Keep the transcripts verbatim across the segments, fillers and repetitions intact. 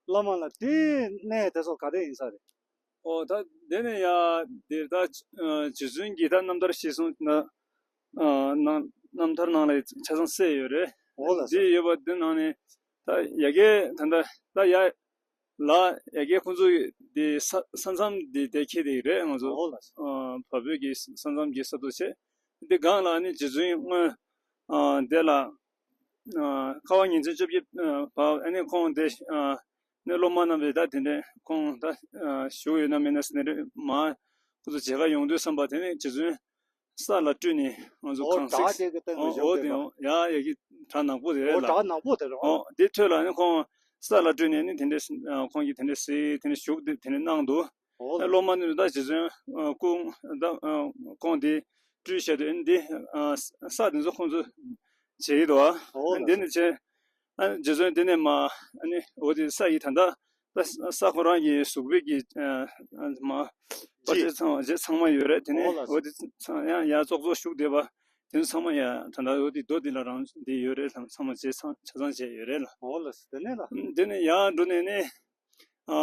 བླ་མ་ལགས་དེ་གནས་དེ་ཚོ་ག་དེ་ཡིན་ས་རེད། ཨོ་ད་དེ་ནས་ཡ་དེ་ད་རྗེ་བཙུན་གྱི་ད་རྣམ་ཐར་ཤེས་སོང་ན། ཨ་ནང་རྣམ་ཐར་ནང་ལ་ཆ་ཚང་གསལ་ཡོད་རེད། འོ་ལགས་སོ། དེ་ཡོད་པ་དེ་ནང་ནས་ད་ཡ་གི་ད་ད་ད་ཡ་ལ་ཡ་གི་ཁོང་ཚོ་དེ་ས་ས་མཚམས་དེ་དེ་ཁྱེད་དེ་རེད། ང་ཚོ་འོ་ལགས་སོ། ཨ་བལ་པོའི་གི་ས་མཚམས་ཀྱི་ས་ཐོག་བྱས། དེ་སྒང་ལ་ནི་རྗེ་བཙུན་སྔོན་ཨ་དེ་ལ་ཨ་ཁ་བ་ཉིས་བརྒྱ་བཅོ་བརྒྱད་བར་ཨ་ནི་ཁོང་དེ་ཨ་ནི་སློབ་མ་རྣམས་ལས་ད་དེ་འདྲའི་ཁོང་ད་ཨ་བཞུགས་ཡོད་ན་མེད་ན་ཟེར་ནས་མ་ཁོ་ཚོ་མཇལ་ཁ་ཡོང་དུས་བསམ་པ་དེ་ནས་རྗེ་བཙུན་ས་ལ་སྤྲུལ་ནས་ང་ཚོ་ཨོ་གང་བདག་སྲིད་དེ་གི་སྟེང་དུ་ཨོ་བཞུགས་ཨོ་དེ་དེ་ནོ་ཡ་ཡ་གི་བྲག་ནག་པོ་དེ་ཨོ་ལ་བྲག་ནག་པོ་དེ་རོ། ཨོ་དེ་ཐོས་ལ་ནི་ཁོང་ས་ལ་སྤྲུལ་ནས་ནི་དེ་འདྲའི་ཨ་ཁོང་གིས་དེ་འདྲའི་སྲིད་དེ་འདྲའི་བཞུགས་དེ་དེ་འདྲའི་གནང་འདུག་ཨོ་ཨ་སློབ་མ་ནི་ད་རྗེ་བཙུན་ཨ་ཁོང་ད་ཨ་ཁོང་དེ་སྤྲུལ་བྱས་དུས་ཨ་ནི་དེ་ཨ་ས་དེ་ཚོ་ཁོང་ཚོ་བྱེད་ཀྱི་འདུག་ཨ་ཨོ་ཨ་ལགས་འདི་ནི་བྱས། ཨ་རྗེ་བཙུན་དེ་ནས་མ་ཨ་ནི་འོ་དེ་ས་ཡི་ད་ལྟ་ད་ས་ཁོ་རང་གི་གཟུགས་པོའི་གི་ཨ་ཨ་མ་པ་ཅི་ཅེ་ཚང་ཅེ་ཚང་མ་ཡོད་རེད། དེ་ནས་ཨོ་ལགས་འོ་དེ་ཚང་ཡང་ཡང་ཙོག་ཙོག་བཞུགས་བསྡད་པ་དེ་ཚོ་ཚང་མ་ཡང་ད་ལྟ་འོ་དེ་རྡོ་དེ་ལ་རང་དེ་ཡོད་རེད། ཚང་མ་ཚང་མ་ཅེ་ཚང་ཆ་ཚང་བྱས་ཡོད་རེད་ལ། ཨོ་ལགས་སོ། དེ་ནས་ལ། ཨ་དེ་ནས་ཡང་འགྲོ་ནས་ནི། ཨ་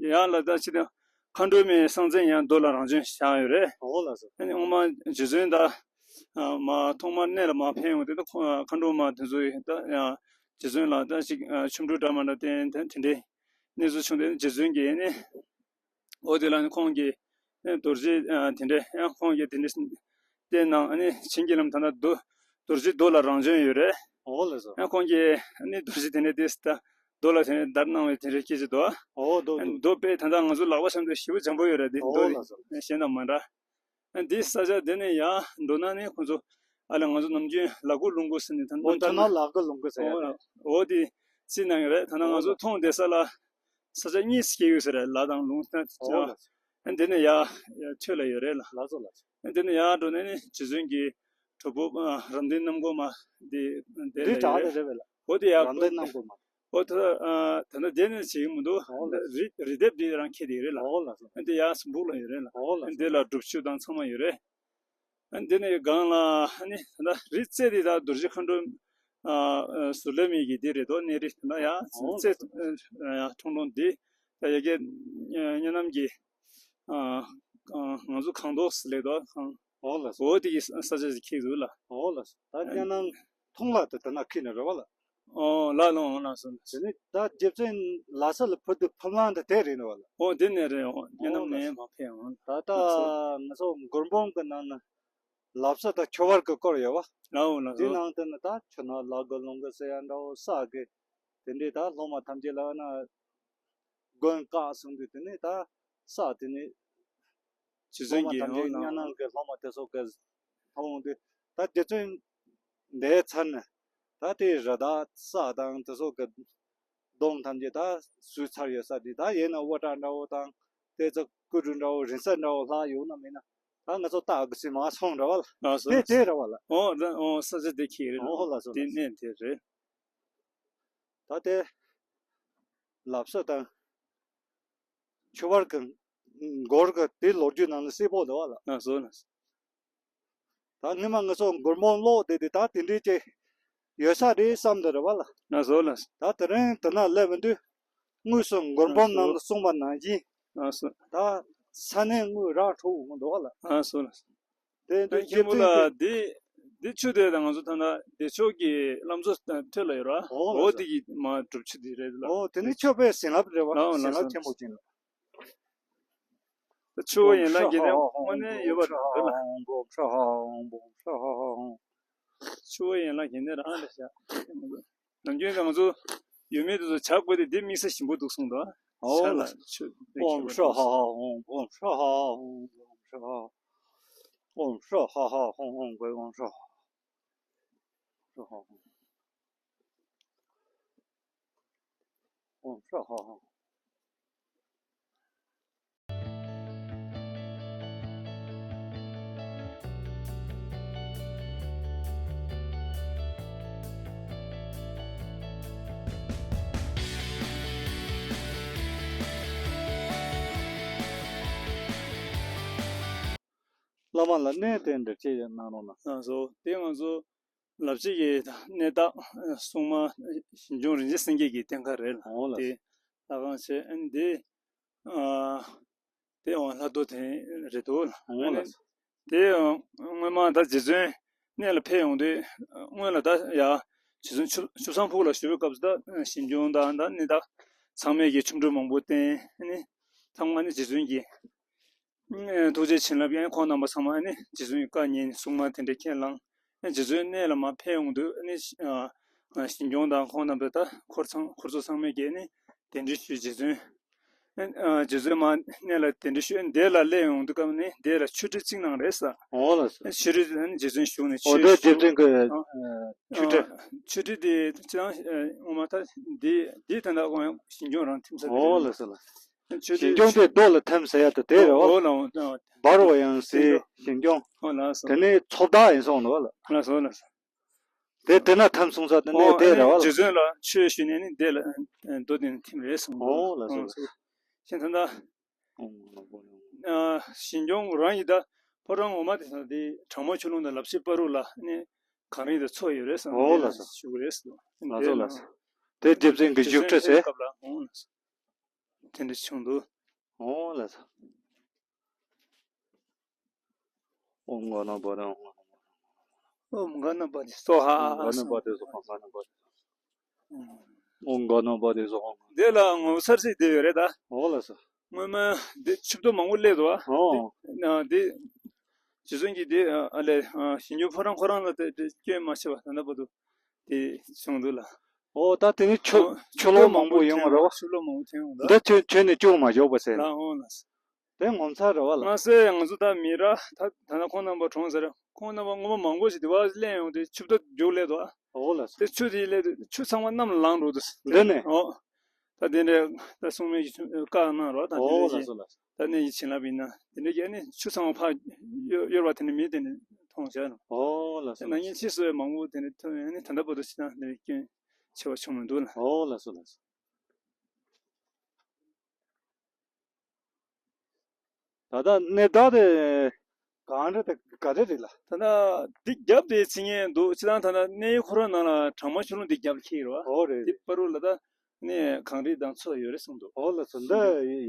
ཡང་ལ་ད་ཕྱི་དེ་མཁའ་འགྲོ་མའི་གསང་མཚན་ཡང་རྡོ་ལ་རང་བྱོན་བཞག་ཡོད་རེད། ཨོ་ལགས་སོ། ཨ་ནི་སྔོན་མ་རྗེ་བཙུན་ད་ཨ་མ་ཐོག་མར་གནས་ལ་མ་ཕེབས་ཡོང་དེ་ད་ཁོ་མཁའ་འགྲོ་མ་དེ་ཚོ་ཡིས་ད་ཡང་རྗེ་བཙུན་ལ་ད་ཅིག་ཨ་ཆོ་འཕྲུལ་འདྲ་མ་འདྲ་བསྟན་དེ་དེ་འདྲའི་གནས་ཚུལ་བྱུང་དེ་རྗེ་བཙུན་གྱིས་ནི་ཨོ་དེ་ལ་ནི་ཁོང་གིས་ཨ་རྡོ་རྗེ་ཨ་དེ་འདྲའི་ཡང་ཁོང་གིས་དེ་འདྲའི་བསྟན་གནང་། ཨ་ནི་བྱིན་གྱིས་བརླབས་ད་ན་རྡོ་རྡོ་རྗེ་རྡོ་ལ་རང་བྱོན་ཡོད་རེད། ཨོ་ལགས་སོ། ཡང་ཁོང་གིས་ཨ་ནི་རྡོ་རྗེ་དེ་ནས་དེ་ད་རྡོ་ལ་དེ་ནས་བརྡར་གནང་བའི་དེ་རེད་སྐད་ཆ་འདུག་ཨོ་རྡོ་ཨ་ནི་རྡོ་དཔེ་ད་ལྟ་ང་ཚོ་ལག་པ་འཆང་དུས་ཞེ་པོ་འཇམ་པོ་ཡོད་རེད། དེ་ཨོ་རྡོ་ལགས་སོ། གཞན་དང་མ་འདྲ། ཨ་འདི་ས་ཆ་དེ་ནས་ཡང་འགྲོ་ན་ནི་ཁོང་ཚོ་ཨ་ལ་ང་ཚོ་ནམ་རྒྱུན་ལ་ཀུ་ལུང་ཀུ་ཟེར་ནས་ད་ཨོ་ད་ན་ལ་ཀུ་ལུང་ཀུ་ཟེར་ཡ་རེད། ཨོ་དེ་རྩི་གནང་ཡོད་རེད། ད་ན་ང་ཚོ་མཐོང་བསྡད་ས་ལ་ས་ཆ་གཉིས་སུ་སྐྱེས་ཡོད་ས་རེད། ལ་དང་ལུང་ད་ཨོ་ལགས་སོ། ཨ་འདི་ནས་ཡ་ཡ་ཆོས་ལ་ཡོད་རེད་ལ། ལགས་སོ་ལགས་སོ། ཨ་འདི་ནས་ཡ་འགྲོ་ནས་ནི་རྗེ་བཙུན་གྱི་གྲུབ་ཕུབ་ཨ་རབ་འདུན་གནམ་སྒོ་མ་འདི་དེ་འདི་ལ་གྲགས་ཡོད་རེད། རེད་པས་ལ། ཨོ་དེ་ཡ་རབ་འདུན་གནམ་སྒོ་མ། ཨོ་ད་ཨ་ད་ནི་དེ་ནས་བྱེད་ཀྱི་མི་འདུག་ཨོ་ལགས། རི་རི་ལྡེབས་འདི་རང་ཁྱེར་དེ་རེད་ལ། ཨོ་ལགས་སོ། ཨ་འདི་ཡ་སུ་འབུག་ལ་ཡོད་རེད་ལ། ཨོ་ལགས་སོ། ཨ་འདི་ལ་སྒྲུབ་ཆུ་དང་ཚང་མ་ཡོད་རེད། ཨ་འདི་ནས་སྒང་ལ་ཨ་ནི་ད་རི་རྩེ་འདི་ད་རྡོ་རྗེ་མཁའ་འགྲོ་ཨ་ཟུར་ལེབ་མི་གི་འདི་རེད་དོ། གནས་རི་ད་ཡ་ཨོ་རྩེ་ལགས་སོ། ཨ་ཁྲོང་ཁྲོང་འདི་ད་ཡ་གི་ཨ་གཉའ་ནམ་གྱི་ཨ་ཨ་ང་ཚོ་ཁང་ཐོག་ཟེར་ལེ་དོ་ཁང་། ཨོ་ལགས་སོ། ཨོ་དེ་གི་ས་ས་ཆ་ཞིག་ཁེགས་འདུག་ལ། ཨོ་ལགས་སོ། ད་གཉའ་ནམ་ཐོང་ལ་དེ་ད་ན་ཁེགས་ནི་རེད་བ་ལ། ཨོ་ལ་ལོ་ལ་སོ། དེ་ནི་ད་རྗེ་བཙུན་ལ་ས་ལ་ཕུར་དུ་ཕེབས་ལམ་དེ་དེ་རེད་ནི་བ་ལ། ཨོ་དེ་ནས་རེད། ཨོ་གཉའ་ནམ་ནས་མ་ཕེབས་ཨང་། ད་ལྟ་ང་ཚོ་མགུར་འབུམ་གི་ནང་ན་ལ་ས་དང་ཆུ་བར་གི་སྐོར་ཡོད་བ། ཨོ་ལ་དེ་སོ། ནང་དུ་ནི་ད་ཆུ་ནང་ལ་གི་ལུང་གི་ཟེར་ཡ་འདྲ་བོ་ས་གི་དེ་འདྲའི་ད་སློབ་མ་ཐམས་ཅད་ལ་ན། དགོན་བཀག་སོང་དུས་དེ་ནས་ད་ས་དེ་ནས་རྗེ་བཙུན་གྱི་སློབ་མ་ཐམས་ཅད་ཡང་གཉའ་ནང་གི་སློབ་མ་དེ་ཚོ་གི་ལྷོང་དུས་ད་རྗེ་བཙུན་འདས་ཚར་ནས་ད་དེ་རི་དྭགས་ས་དང་དེ་ཚོ་གི་སྡོམ་ཐམས་ཅད་ད་ཟོས་ཚར་ཡོད་ས་དེ། ད་ཡིན་ན་དབུ་སྐྲ་འདྲ་བོ་དང་དེ་ཚོ་སྐུ་རུས་འདྲ་བོ་རིང་ས་འདྲ་བོ་ལྷག་ཡོད་ན་མེད་ན་ད་ང་ཚོ་ལྟ་དགོས་ས་མ་སོང་ར་བ་ལ། ལགས་སོ། དེ་དེ་ར་བ་ལ། ཨོ་ད་ཨོ་ས་ཆ་དེ་ཁེགས་རེད། ཨོ་ལགས་སོ། དེ་གནས་དེ་རེད། ད་དེ་ལ་ས་དང་ཆུ་བར་གི་མགོར་གི་དེ་ལོ་རྒྱུས་ནང་ལ་གསལ་པོ་འདུག་བ་ལ། ལགས་སོ་ལགས་སོ། ད་སྔོན་མ་ང་ཚོ་མགུར་འབུམ་ཀློག་བསྡད་དེ་ད་དེ་འདྲའི་ཅིག་ཡོད་ས་རེད་བསམ་འདུག་རེད་བ་ལ། ལགས་སོ་ལགས་སོ། ད་དེ་རིང་དེ་ན་སླེབས་པ་འདུག་དངོས་སུ་མགུར་འབུམ་ནང་ལ་གསུངས་པ་ནང་བཞིན། ལགས་སོ། ད་ས་གནས་དངོས་རག་འགྲོ་འོང་འདུག་བ་ལ། ལགས་སོ་ལགས་སོ། དེ་ད་འདི་མཁན་པོ་ལགས་འདི་འདི་ཆུ་དེ་ད་ང་ཚོ་ད་ལྟ་བདེ་མཆོག་གི་བླ་མཚོ་ཐོད་ལ་ཡོད་ར། ཨོ་ལགས་འོ་སོ། དེ་གི་མ་སྒྲུབ་ཆུ་དེ་རེད་ལ། ཨོ་དེ་ནི་ཆོས་པའི་བྱིན་རླབས་རེད་བ། ཨོ་ལགས་བྱིན་རླབས་སོ། ཆེན་པོ་ཅན་ལ། ད་ཆུ་བོ་ཡན་ལག་བརྒྱད་ལྡན་དངོས་གནས་ཡོད་པ་རེད་ལ། ཆུ་བོ་ཡན་ལག་བརྒྱད་ལྡན་རང་རེད་ཤག་ནམ་རྒྱུན་ང་ཚོ་ཡུལ་མི་དེ་ཚོ་བྱ་རྒོད་དེ་འདི་དམིགས་བསལ་ཞིམ་པོ་འདུག་གསུངས་འདུག་ཨོ་ཤ་ལ་ཆུ་དེ་ཁྱད་པར་འདུག་གསུངས། བླ་མ་ལ་གནས་དེ་འདྲ་ཅིག་གནང་རོགས་གནང་། ལགས་སོ། དེ་ང་ཚོ་ལབ་ཅིག་གི་གནས་བདག་སྲུང་མ་ཞིང་སྐྱོང་རིན་ཆེན་སེང་གེ་གི་རྟེན་ཁ་རེད་ལ། འོ་ལགས་དེ་ ལྷ་ཁང་བྱས། ཨ་ནི་དེ་ཨ་དེ་ཡང་ལྷ་རྡོ་དེ་རེད་འདུག་ཨ་ནི་དེ་ཡང་སྔོན་མ་ད་རྗེ་བཙུན་གནས་ལ་ཕེབས་ཡོང་དུས། སྔོན་ལ་ད་ཡ་རྗེ་བཙུན་ཆུ་ཆུ་བཟང་ཕུག་ལ་བཞུགས་པའི་སྐབས་སུ། ད་ཞིང་སྐྱོང་དང་ད་ནི་ད་ཚང་མས་ཀྱི་ཆོ་འཕྲུལ་མང་པོ་བསྟན། ཨ་ནི་ཚང་མ་ནི་རྗེ་བཙུན་གྱི་ཐུགས་རྗེ་བྱིན་རླབས་ཀྱིས། ཨ་ནི་ཁོང་རྣམ་པ་ཚང་མ་ཨ་ནི་རྗེ་བཙུན་གྱི་བཀའ་ཉན། སྲུང་མ་དེ་འདྲ་ཁས་བླངས། ཨ་ནི་རྗེ་བཙུན་གནས་ལ་མར་ཕེབས་ཡོང་དུས། ཨ་ནི་ཞིང་སྐྱོང་དང་ཁོང་རྣམ་པས་ད་འཁོར་ཚང་འཁོར་ཚོགས་ཚང་མས་ཀྱིས་ཨ་ནི་གདན་འདྲེན་ཞུས། རྗེ་བཙུན། ཨ་རྗེ་བཙུན་མར་གནས་ལ་གདན་འདྲེན་ཞུས། ཨ་ནི་དེ་ལ་སླེབས་ཡོང་དུས་སྐབས་ནི་དེ་ལ་མཆོད་ཁྲི་བརྩིགས་གནང་རེད་ཟེར། འོ་ལགས་སོ། ཨ་ནི་མཆོད་ཁྲི། ཨ་ནི་རྗེ་བཙུན་བཞུགས་ནས། འོ་ཆོས་དེ་རྗེ་བཙུན་གྱི་ཨ་མཆོད་ཁྲི། མཆོད་ཁྲི་དེ་ཅང་ངོ་མ་ད་འདི་འདི་ད་ལྟ་ཁོང་ཞིང་སྐྱོང་རང་ཐིམ་ས་དེ་འོ་རེད། ལགས་སོ་ལགས། མཆོད་ཁྲི་ཞིང་སྐྱོང་དེ་རྡོ་ལ་ཐིམ་ས་ཡ་ད་དེ་རེད་བ། འོ་ལགས། འོ་ད་འབར་བ་ཡང་སྲིད་ཞིང་སྐྱོང་། འོ་ལགས་སོ། དེ་ནས་ཚོགས་བདག་ཡིན་སོང་ནོ་ལགས། ལགས་སོ་ལགས་སོ། དེ་དེ་ན་ཐིམ་སོང་ས་དེ་ནས་འོ་དེ་རེད་བ། རྗེ་བཙུན་ལ་ཆོས་ཞུས་ནས་ནི་དེ་ལ་རྡོ་དེ་ནས་ཐིམ་རེད་གསུངས། འོ་ལགས་སོ་ལགས་སོ། ཤིང་ཐང་ད། ཨ་ཞིང་སྐྱོང་རང་གི་ད་ཕོ་བྲང་ངོ་མ་དེ་ད་དེ་གྲང་མོ་ཆུ་ཀླུང་དང་ལབ་ཤི་བར་དུ་ལ་ནི་གངས་རི་དང་མཚོ་ཡོད་རེད་གསུངས། འོ་ལགས་སོ། བཞུགས་རེད་གསུངས། ལགས་སོ་ལགས་སོ། དེ་རྗེ་བཙུན་གྱི་བཞུགས་ཁྲི་ཟེར། སྐབས་ལ་འོང་ལགས་སོ། དེ་འདྲ་བྱུང་འདུག་འོ་ལགས་སོ། ཨོཾ་ག་ན་པ་ར། ཨོཾ་ག་ན་པ་ཏི་སྭཱ་ཧཱ། ཨོཾ་ག་ན་པ་ཏི་སྭཱ་ཧཱ། ག་ན་པ་ཏི། ཨོཾ་ག་ན་པ་ཏི་སྭཱ་ཧཱ། དེ་ལ་ངོ་མཚར་ཅིག་དེ་ཡོད་རེད་ད། འོ་ལགས་སོ། སྔོན་མ་འདི་ཆུ་རྡོ་མང་པོ་སླེབས་འདུག་ཨ། འོ། ན་དེ་རྗེ་བཙུན་གྱིས་དེ་ཨ་ལས་ཞིང་སྐྱོང་ཕོ་བྲང་ཁོ་རང་ལ་དེ་དེ་སྐྱོན་མ་བྱས་པ་ད་ལྟ་བར་དུ་དེ་བྱུང་འདུག་ལ། འོ་ད་དེ་ནི་ཆུ་ཨོ་ཆུ་ལོག་མང་པོ་ཡོང་བ་རེད་བ། ཆུ་ལོག་མང་པོ་ཐོན་ཡོང་ད། འདི་ཆུ་ཆུ་ནི་བཅུག་མ་འཇོག་པ་ཟེར། ལ་འོ་ལགས་སོ། དེ་ངོ་མཚར་རེད་བ་ལ། ང་ཚོས་ང་ཚོ་ད་མི་ར་ད་ད་ན་ཁོང་རྣམ་པ་གྲོངས་ཟེར། ཁོང་རྣམ་པ་སྔོན་མ་མང་པོ་ཞིག་དེ་བ་ལེན་ཡོང་དུས་ཆུ་བདག་རྒྱུགས་སླེབས་འདུག་ཨ། འོ་ལགས་སོ། དེ་ཆུ་དེ་སླེབས་དུས་ཆུ་ཚང་མ་གནམ་ལ་ལངས་འགྲོ་འདུག་འདི་ནས། འོ། ད་དེ་འདྲའི་ད་སྲུང་མའི་བཀའ་གནང་རོགས་ད། འོ་དེ་ལགས་འདྲའི་སོ་ལགས་སོ། ད་གནས་ཀྱི་བྱིན་རླབས་ཡིན་ན་དེ་འདྲའི་གི་ཨ་ནི་ཆུ་ཚང་མ་ཕར་གཡོ་གཡོར་བ་དེ་འདྲ་མེད། དེ་འདྲ་མཐོང་བྱས་ནོ། འོ་ལགས་སོ་ན་ལགས་ངས་སོ། ཕྱིས་སུ་མང་པོ་དེ་འདྲ་ཐོན་ཡོད། ཨ་ནི་ད་ལྟ་བར་དུ་ཕྱི་ནང་དེ་འདྲའི་སྐྱོན་ཆེ་བ་བྱུང་མི་འདུག་ལ། འོ་ལགས་སོ་ལགས་སོ། ད་ལྟ་གནས་བདག་དེ་གངས་རི་དེ་ག་རེ་རེད་ལ། ད་ལྟ་འདི་རྒྱབ་དེ་ཚིག་ངན་འདུག་སྤྱིར་བཏང་ད་ལྟ་གནས་ཡུལ་ཁོ་རང་ནང་ལ་གྲང་མོ་ཆུ་ཀླུང་འདི་རྒྱབ་ལ་འཁེལ་ཡོད་རེད་བ། འོ་རེད་འདི་རེད། བར་དུ་ལ་ད་ནས་གངས་རི་དང་མཚོ་ཡོད་རེད་གསུངས་འདུག་འོ་ལགས་སོ། འདི་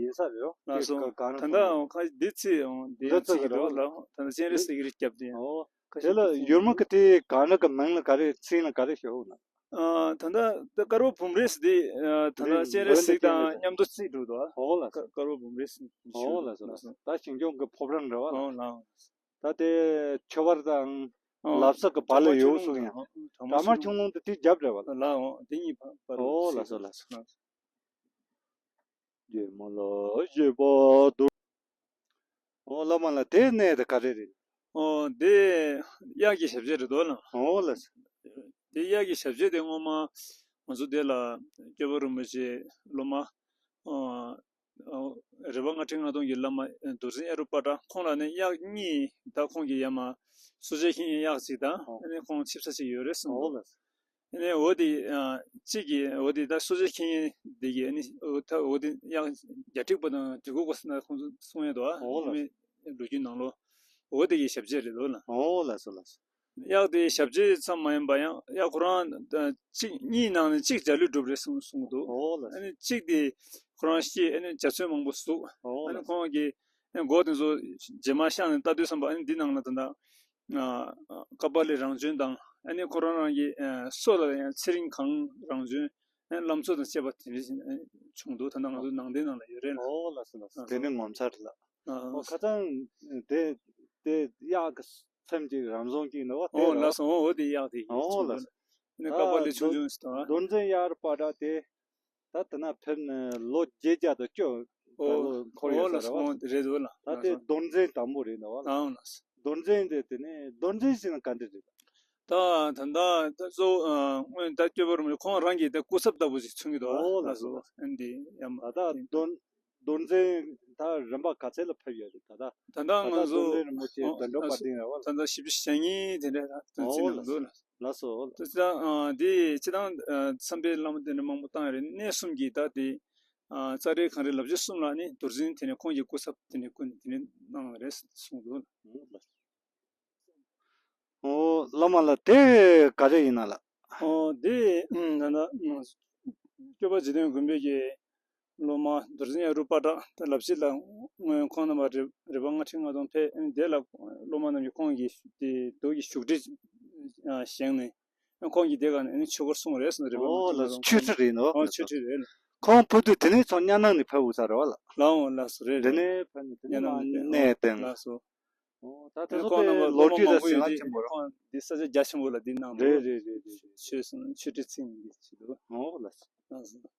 ཡིན་ས་རེད་འོ། ལགས་སོ། གངས་རི་ད་ལྟ་ཁ་འདི་ཚིག་འདི་འདི་ཚིག་ཚིག་རེད་རེད་བ་ལ། ད་ལྟ་སྤྱན་རས་གཟིགས་རི་རྒྱབ་དེ་ཡང་འོ། ཁ་དེ་ཤས་ལ་ཡུལ་མི་གི་དེ་གངས་རི་གི་མིང་ལ་ག་རེ་མཚན་ལ་ག་རེ་ཞུ་འོ་ན། ཨ་ད་ལྟ་ད་དཀར་པོ་འབུམ་རས་འདི་ཨ་ད་ལྟ་སྤྱན་རས་གཟིགས་དང་མཉམ་དུ་རྩིས་འགྲོ་འདུག་འོ་ལགས་སོ། དཀར་པོ་འབུམ་རས་འོ་ལགས་སོ་ལགས་སོ། ད་ཞིང་སྐྱོང་གི་ཕོ་བྲང་རེད་བ། འོ་ལགས། ད་དེ་ཆོས་བར་དང་ལབ་ས་གི་བར་ལ་ཡོད་གསུང་ཡང་། གྲ་མ་ཆུང་ལུང་དེ་དེ་རྒྱབ་རེད་བ། ལགས་འོ་དེ་གཉིས་བར་བར། འོ་ལགས་སོ་ལགས་སོ། རྗེ་མ་ལ་བཞད་པ་འདུག་འོ་བླ་མ་ལགས་དེ་གནས་དེ་ག་རེ་རེད། འོ་དེ་གཡག་གི་ཞབས་རྗེས་རེད་དོ་ལགས། འོ་ལགས་སོ། དེ་གཡག་གི་ཞབས་རྗེས་དེ་སྔོན་མ་ང་ཚོ་དེ་ལ་སྐྱོབ་པ་རིན་པོ་ཆེ་སློབ་མ་རི་པ་ལྔ་ཁྲི་ལྔ་སྟོང་གི་བླ་མ་རྡོར་འཛིན་གཡག་རུ་པ་ཏྲ་ཁོང་ལ་ནི་གཡག་གཉིས་ད་ཁོང་གི་ཡ་མ་སོ་ཆའི་ཁེངས་གཡག་ཅིག་དང་ཨ་ནི་ཁོང་ཆིབས་ས་ཅིག་ཡོད་རེད་གསུངས་འདུག་ཨ་ནི་འོ་དེ་གཅིག་གིས་འོ་དེ་ད་སོ་ཆའི་ཁེངས་དེ་གིས་ཨ་ནི་འོ་ད་འོ་དེ་གཡག་རྒྱ་ཕྲུག་པ་དང་དུས་འཁོར་གོ་ས་ན་ཁོང་ཚོ་གསུང་ཡས་འདུག་ཨ། འོ་ལགས། ལོ་རྒྱུས་ནང་ལོ་འོ་དེ་གི་ཞབས་རྗེས་རེད་འདུག་ལ། འོ་ལགས་སོ་ལགས་སོ། གཡག་དེ་ཞབས་རྗེས་ཙམ་མ་ཡིན་པ་ཡང་གཡག་ཁོ་རང་གཅིག་གཉིས་ནང་ནས་གཅིག་འཇའ་ལུས་གྲུབ་རེད་གསུངས་གསུངས་འདུག་འོ་ལགས་སོ། ཨ་ནི་གཅིག་དེ་ཁོ་རང་སྐྱེས་ཨ་ནི་འཇའ་ཚོན་མང་པོ་ཟུག་འོ་ཨ་ནི་ལགས་སོ། ཁོང་གི་མགོ་དེ་ཚོ་རྗེས་མ་བཤངས་ནས་ལྟ་དུས་ཙམ་པ་ཨ་ནི་འདི་ནང་ལ་ད་ལྟ་ཀ་པཱ་ལའི་རང་བྱོན་དང་ཨ་ནི་ཁོ་རང་རང་གི་སོ་ལ་ཡང་ཚེ་རིང་གངས་རང་བྱོན་ཨ་ནི་བླ་མཚོ་དང་བཅས་པ་དེ་འདྲ་བྱུང་འདུག་ད་ལྟ་ང་ཚོ་ནང་བསྟན་ནང་ལ་ཡོད་རེད་ལ། འོ་ལགས་སོ་ལགས་སོ། དེ་ནི་ངོ་མཚར་ལ། ཨོ་ཁ་སང་དེ་དེ་གཡག་གི་ཚེམས་ཅིག་རམ་བཟང་ཅིག་འདུག་བ། དེ་ཨོ་ལགས་སོ། ཨོ་དེ་གཡག་དེ་ཨོ་ལགས་སོ། ནི་ཀ་པཱ་ལའི་ཆུང་ཆུང་ཞིག་དང་། རྡོར་འཛིན་གཡག་རུ་པ་ཏྲ་དེ་ད་དེ་ན་ཕེབས་ནས་ལོ་བརྒྱད་བརྒྱ་དང་བཅུ་ད་ལོ་འཁོར་ཡོད་ས་རེད་བ། ཨོ་ལགས་སོ། རེད་འདུག་ལ། ད་དེ་རྡོར་འཛིན་དང་པོ་རེད་འདུག་བ། ཨོ་ལགས་སོ། རྡོར་འཛིན་དེ་དེ་ནས་རྡོར་འཛིན་ཟེར་ན་ག་འདྲ་རེད། ད་ད་ད་ད་གཙོ་བོ་སྔོན་ད་སྐྱོབ་པ་རིན་པོ་ཆེ་ཁོང་རང་གིས་ད་སྐུ་ཚབ་ལྟ་བུ་ཞིག་མཚོན་གྱི་འདུག་བ། ཨོ་ལགས་སོ། ལགས་སོ། ཨ་འདི་ཡ་མ་ད་ད་རྡོར་རྡོར་འཛིན་ད་རིམ་པ་ག་ཚད་ལ་ཕེབས་ཡོད་རེད་ད་ལྟ། ད་ལྟ་ང་ཚོ་རྡོར་འཛིན་རིན་པོ་ཆེ་ཨོ་དོན་གྲུབ་ལགས་པ་སོ། དེ་ཡིན་རེད་བ། ད་ལྟ་བཞི་བཅུ་ཞེ་གཉིས་དེ་འདྲ་ད་ཨོ་ཚིག་ནང་ལགས་འདུག་ལ། ལགས་སོ། ད་ཅི་ད་ཨ་འདི་སྤྱི་བཏང་ཨ་བསམ་པའི་བླ་མ་དེ་འདྲ་མང་པོ་བཏང་ཡོད་རེད། གནས་གསུམ་གྱི་ད་དེ་ཨ་ཙཱ་རི་གངས་རི་ལབ་རྗེས་གསུམ་ལ་ནི་རྡོར་འཛིན་དེ་ནས་ཁོང་གི་སྐུ་ཚབ་དེ་ནས་སྐུ་ནས་དེ་ནས་གནང་བ་རེད་གསུངས་འདུག་ལ། ཨོ་བླ་མ་ལགས་དེ་ག་རེ་ཡིན་ན་ལགས། ཨོ་དེ་ད་ལྟ་སྐྱོབ་པ་འཇིག་རྟེན་མགོན་པོ་གི་ སློབ་མ་རྡོར་འཛིན་གཡག་རུ་པ་ཏྲ་ད་ལབ་ཞིག་ལ་སྔོན་ཁོང་རྣམ་པ་རེ་རེ་བ་ལྔ་ཁྲི་ལྔ་སྟོང་ཕེབས། ཨ་ནི་དེ་ལ་སློབ་མ་རྣམས་ཀྱིས་ཁོང་གི་དེ་མདོ་གི་བཞུགས་ཁྲི་ཨ་བཞེངས་ནས། ཨ་ཁོང་གིས་དེ་ག་ནས་ཨ་ནི་ཆོས་སྒོར་སོང་རེད་ཟེར་ནས་རེ་བ་ལྔ་ཨོ་ཁྲི་ལགས་ལྔ་སོ། སྟོང་མཆོད་ཁྲི་རེད་ནོ། ཨོ་མཆོད་ཁྲི་རེད། ཁོང་བུ་དུ་དེ་ནས་ཚོ་གཉའ་ནང་ནས་ཕེབས་འོང་ས་རེད་བ་ལགས། ལགས་འོང་ལགས་སོ། རེད་རེད། དེ་ནས་ཕེབས་ནས་དེ་ནས་གཉའ་ནང་ནས་ཕེབས། གནས་བསྟན། ལགས་སོ། ཨོ་ད་དེ་ཨ་ནི་ཚོ་ཁོང་རྣམ་པའི་པ་ལོ་སློབ་མ་རྒྱུས་མང་ལ་པོ་ཟིན་ཡོད་ལ་དེ་ཆེན་པོ་རེད། ཁོང་འདི་ས་ཆ་རྒྱ་ཆེན་པོ་ལ་འདི་གནང་རེད། འདུག་རེད་རེད་རེད་རེད། ཆོས་གསུང་ཆོས་ཁྲི་ཚིག་འདི་བྱེད་འདུག་ཨོ་ལགས་སོ། ལགས་སོ།